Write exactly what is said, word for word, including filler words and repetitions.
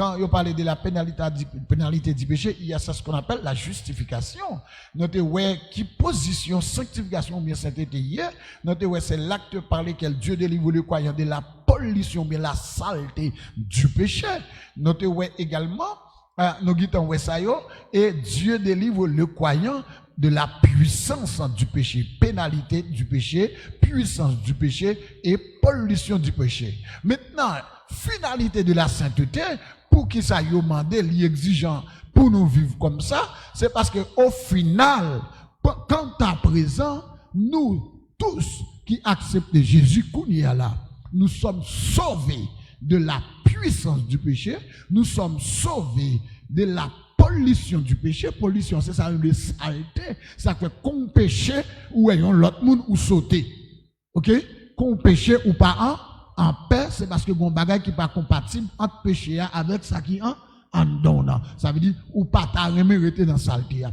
Quand yo pale de la pénalité du, pénalité du péché, il y a ça ce qu'on appelle la justification. Nou te wè ki pozisyon sanktifikasyon oubyen sentete ye. Nou te wè c'est l'acte par lequel Dieu délivre le croyant de la pollution oubyen la saleté du péché. Nou te wè également, euh, nou gentan wè sa yo, et Dieu délivre le croyant de la puissance du péché, pénalité du péché, puissance du péché et pollution du péché. Maintenant, finalité de la sainteté, poukisa yo mande li egzijan pou nou viv kòm sa, se paske o final, p-, kanta prezan, nous tous qui acceptons Jésus kounye a la, nous sommes sauvés de la puissance du péché, nous sommes sauvés de la pollution du péché. Pollution, se sa yo rele salte, sa k fè kon w peche, ou wè yon lòt moun, ou sote. Oke? Kon w peche, ou pa an, an pè, se paske gon bagay ki pa konpatib ant peche a avèk sa ki an, anndan w nan. Sa vle di, ou pa ta renmen rete nan salte a.